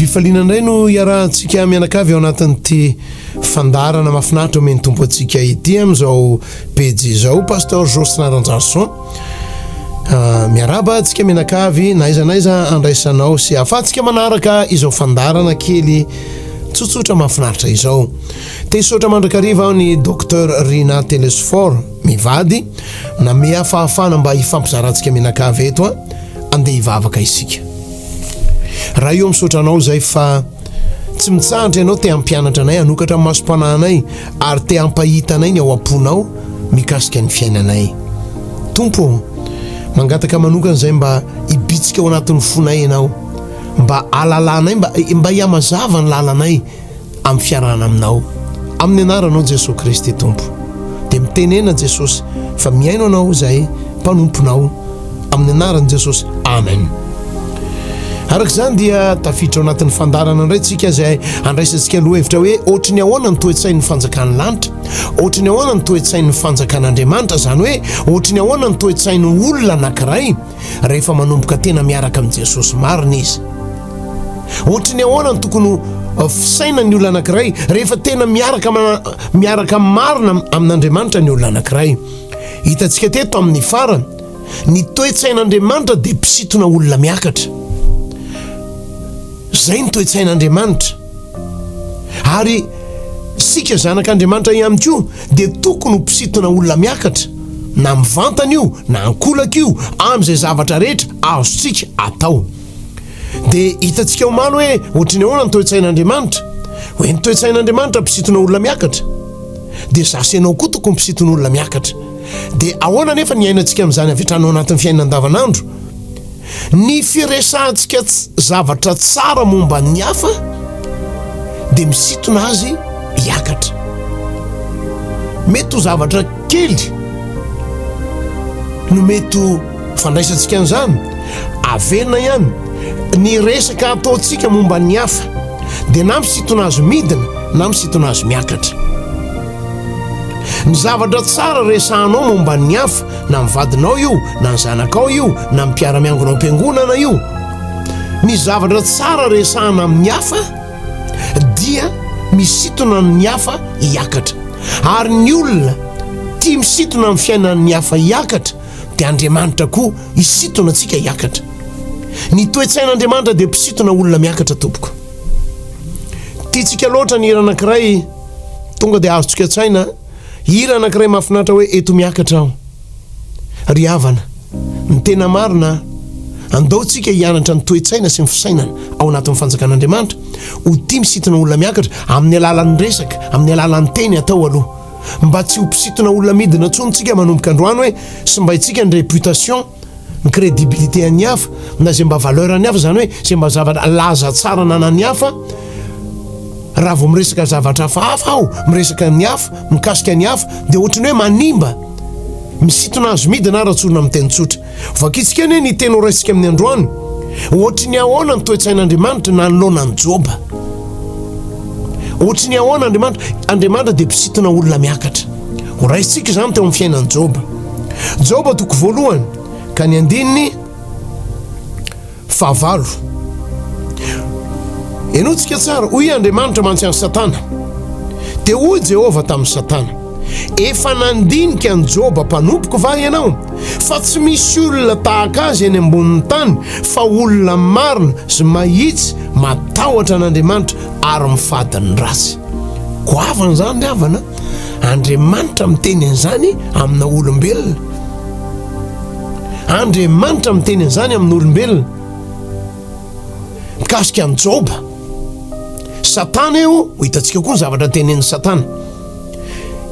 Am-pifaliana indray no iarahantsika mianakavy ao anatin'ity fandaharana mahafinaritra omen'ny Tompo antsika ity amin'izao pejy izao. Pasteur Jocelyn Ranjarison. Ah, miarahaba antsika mianakavy na aiza na aiza andraisanao sy ahafahantsika manaraka izao fandaharana kely tsotsotra mahafinaritra izao. Te hisaotra mandrakariva aho ny Docteur Rina Telesphore mivady nameha fahafahana mba hifampizarantsika mianakavy eto a. Andeha hivavaka isika. Ray ô misaotra anao izay fa tsy mitsahatra ianao te hampianatra anay, hanokatra ny masom-panahinay ary te hampahita anay ny ao am-ponao mikasika ny fiainanay. Tompo ô, mangataka manokana izay mba hibitsika ao anatin'ny fonay ianao, mba halalanay, mba mba hihamazava ny lalanay amin'ny fiarahana aminao. Amin'ny anaranao Jesoa Kristy Tompo. Dia mitenena Jesosy fa mihaino anao izahay mpanomponao amin'ny anaran'i Jesosy. Amen. Araka izany dia tafiditra ao anatin'ny fandaharana indray tsika izay andraisantsika lohahevitra hoe ohatry ny ahoana ny toe-tsain'ny fanjakan'ny lanitra, ohatry ny ahoana ny toe-tsain'ny fanjakan'Andriamanitra, izany hoe ohatry ny ahoana ny toe-tsain'ny olona anankiray rehefa manomboka tena miaraka amin'i Jesosy marina izy. Ohatry ny ahoana ny tokony ho fisainan'ny olona anankiray rehefa tena miaraka miaraka marina amin'Andriamanitra ny olona anankiray. Hitantsika teto amin'ny farany, ny toe-tsain'Andriamanitra dia mpisintona olona miakatra. Izay ny toe-tsain'Andriamanitra. Ary isika zanak'Andriamanitra ihany koa dia tokony ho mpisintona olona miakatra, na mivantana io na ankolaka io, amin'izay zavatra rehetra azontsika atao. Dia hitantsika omaly hoe ohatry ny ahoana ny toe-tsain'Andriamanitra. Hoe ny toe-tsain'Andriamanitra mpisintona olona miakatra. Dia za sy ianao koa tokony mpisintona olona miakatra. Dia ahoana anefa ny iainantsika amin'izany avy hatrany ao anatin'ny fiainana andavanandro? Ny firesahantsika zavatra tsara momba ny hafa dia misintona azy hiakatra. Mety ho zavatra kely no mety ho fandraisantsika an'izany. Averina ihany, ny resaka ataontsika momba ny hafa dia na misintona azy midina na misintona azy miakatra. Ny zavatra tsara resahanao momba ny hafa, na ny vadinao io, na ny zanakao io, na ny mpiara-miangona ao am-piangonana io, ny zavatra tsara resahana amin'ny hafa dia misintona ny hafa hiakatra. Ary ny olona tia misintona amin'ny fiainan'ny hafa hiakatra dia Andriamanitra koa hisintona antsika hiakatra. Ny toe-tsain'Andriamanitra dia mpisintona olona miakatra tompoko. Tiantsika loatra ny hira anankiray tonga dia azontsika an-tsaina, hira anankiray mahafinaritra hoe eto miakatra aho. Ry havana, ny tena marina, andao tsika hianatra ny toe-tsaina sy ny fisainana ao anatin'ny fanjakan'Andriamanitra, ho tia misintona olona miakatra amin'ny alalan'ny resaka, amin'ny alalan'ny teny atao aloha. Mba tsy ho mpisintona olona midina intsony tsika manomboka androany hoe simbaintsika ny réputation, ny crédibilité an'ny hafa, na izay mba valeur an'ny hafa, izany hoe izay mba zavatra laza tsara ananan'ny hafa, raha vao miresaka zavatra hafahafa aho, miresaka ny hafa, mikasika ny hafa, dia ohatran'ny hoe manimba, misintona azy midina raha tsorina amin'ny teny tsotra. Vakintsika anie ny teny horaisintsika amin'ny androany, ohatry ny ahoana ny toe-tsain'Andriamanitra nanoloana an'i Joba. Ohatry ny ahoana Andriamanitra? Andriamanitra dia mpisintona olona miakatra. Horaisintsika izany teo amin'ny fiainan'i Joba. Joba toko voalohany ka ny andininy fahavalo. Henointsika tsara, hoy Andriamanitra mantsy an'i Satana. Dia hoy Jehovah tamin'i Satana, Efa nandinika an'i Joba mpanompoko va ianao? Fa tsy misy olona tahaka azy eny ambonin'ny tany, fa olona marina sy mahitsy, matahotra an'Andriamanitra ary mifady ny ratsy. Goavana izany ry havana, Andriamanitra miteny an'izany amina olombelona. Andriamanitra miteny an'izany amin'olombelona. Mikasika an'i Joba. Satana io, ho hitantsika koa ny zavatra tenenin'i Satana.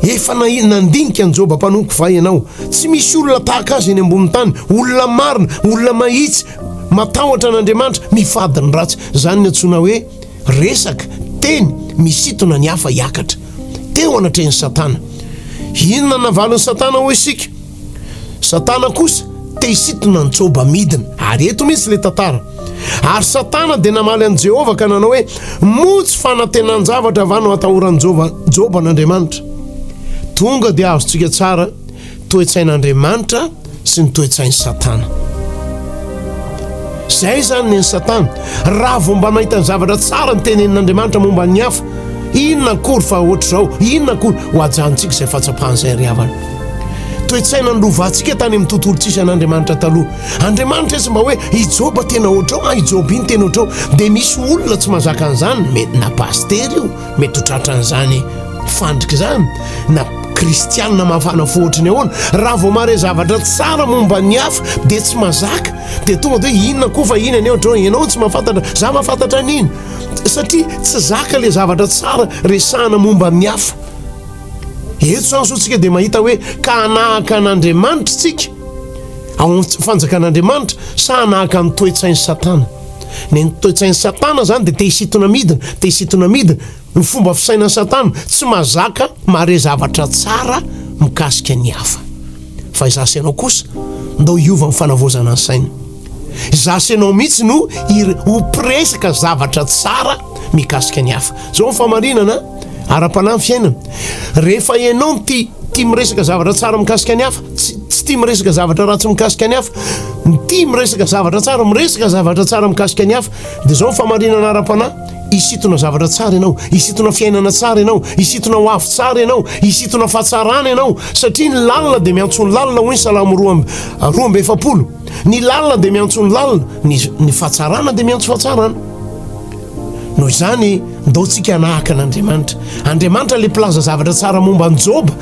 Efa nandinika an'i Joba mpanompo va ianao? Tsy misy olona tahaka azy eny ambonin'ny tany, olona marina, olona mahitsy, matahotra an'Andriamanitra, mifady ny ratsy. Izany no antsoina hoe resaka, teny, misintona ny hafa hiakatra. Teo anatrehan'i Satana. Inona no navalin'i Satana hoy isika? Satana kosa te hisintona an'i Joba midina. Ary eto mihitsy ilay tantara. Ary Satana dia namaly an'i Jehovah ka nanao hoe, Moa tsy fanantenan-javatra va no atahoran'i Joba, Joba an'Andriamanitra? Tonga dia azontsika tsara toe-tsain'Andriamanitra sy ny toe-tsain'i Satana. Izay izany nen'i Satana. Raha vao mba mahita ny zavatra tsara ny tenenin'Andriamanitra momba ny hafa, inona akory fa ohatr'izao, inona akory, ho ajanontsika izay fahatsapana izay ry havana. Toe-tsaina nilovantsika tany amin'ny tontolo tsisy an'Andriamanitra taloha. Andriamanitra tsy mba hoe i Joba tena ohatrao, ah i Joba iny tena ohatrao. Dia misy olona tsy mahazaka an'izany, mety na pasitera io, mety ho tratran'izany fandrika izany, na kristianina mafana fo ohatry ny ahoana. Raha vao mahare zavatra tsara momba ny hafa dia tsy mahazaka, dia tonga dia hoe inona koa fa iny anie ohatrao, ianao tsy mahafantatra, za mahafantatra an'iny. Satria tsy zaka ilay zavatra tsara resahana momba ny hafa. Eto izany izao tsika dia mahita hoe ka hanahaka an'Andriamanitra tsika ao amin'ny fanjakan'Andriamanitra sa hanahaka ny toe-tsain'i Satana. Ny toe-tsain'i Satana izany dia te hisintona midina, te hisintona midina. Ny fomba fisainan'i Satana tsy mahazaka mahare zavatra tsara mikasika ny hafa. Fa izaho sy ianao kosa, ndao hiova amin'ny fanavaozana ny saina. Izaho sy ianao mihitsy no ho mpiresaka zavatra tsara mikasika ny hafa. Izao ny fahamarinana ara-panahy ny fiainana. Rehefa ianao no tia tia miresaka zavatra tsara mikasika ny hafa, tsy tsy tia miresaka zavatra ratsy mikasika ny hafa, ny tia miresaka zavatra tsara, miresaka zavatra tsara mikasika ny hafa, dia izao ny fahamarinana ara-panahy, hisintona zavatra tsara ianao, hisintona fiainana tsara ianao, hisintona ho avy tsara ianao, hisintona fahatsarana ianao, satria ny lalina dia miantso ny lalina, hoy ny Salamo 42. Ny lalina dia miantso ny lalina, ny ny fahatsarana dia miantso fahatsarana. Noho izany, ndao tsika hanahaka an'Andriamanitra. Andriamanitra ilay mpilaza zavatra tsara momba an'i Joba.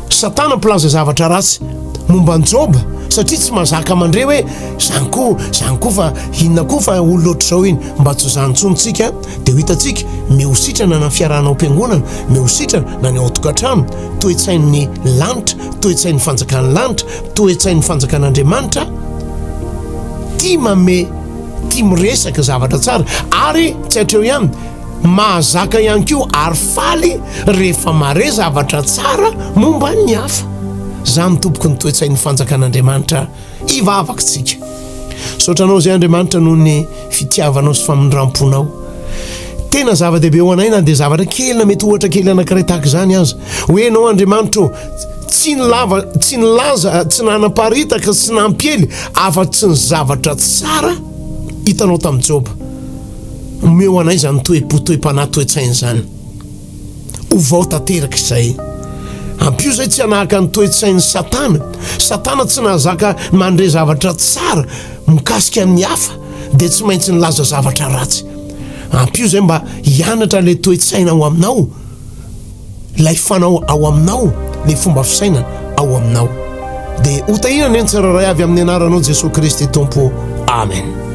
Satana mpilaza zavatra ratsy momba an'i Joba, satria tsy mahazaka mandre hoe zany koa, zany koa fa inona koa fa olona ohatr'izao iny. Mba tsy ho zany intsony tsika, dia ho hitantsika, miha ho sitrana na ny fiarahana ao am-piangonana, miha ho sitrana na ny ao an-tokantrano, toe-tsain'ny lanitra, toe-tsain'ny fanjakan'ny lanitra, toe-tsain'ny fanjakan'Andriamanitra, tia manome, tia miresaka zavatra tsara ary tsy hatreo ihany, mahazaka ihany koa ary faly rehefa mahare zavatra tsara momba ny hafa. Izany tompoko ny toe-tsain'ny fanjakan'Andriamanitra hivavaka tsika. Misaotra anao izay Andriamanitra noho ny fitiavanao sy famindram-ponao. Tena zava-dehibe ho anay na dia zavatra kely na mety ohatra kely anankiray tahaka izany aza. Hoe ianao Andriamanitra ô, tsy nilava, tsy nilaza, tsy nanaparitaka, tsy nampiely afa-tsy ny zavatra tsara hitanao tamin'i Joba. Omeo anay izany toe-po, toe-panahy, toe-tsaina izany. Ovao tanteraka izay. Ampio izay tsy hanahaka ny toe-tsain'i Satana. Satana tsy nahazaka mandre zavatra tsara mikasika ny hafa dia tsy maintsy nilaza zavatra ratsy. Ampio izay mba hianatra ilay toe-tsaina ao aminao, ilay fanao ao aminao, ilay fomba fisainana ao aminao. Dia ho tahiana anie ny tsirairay avy amin'ny anaranao Jesoa Kristy Tompo. Amen.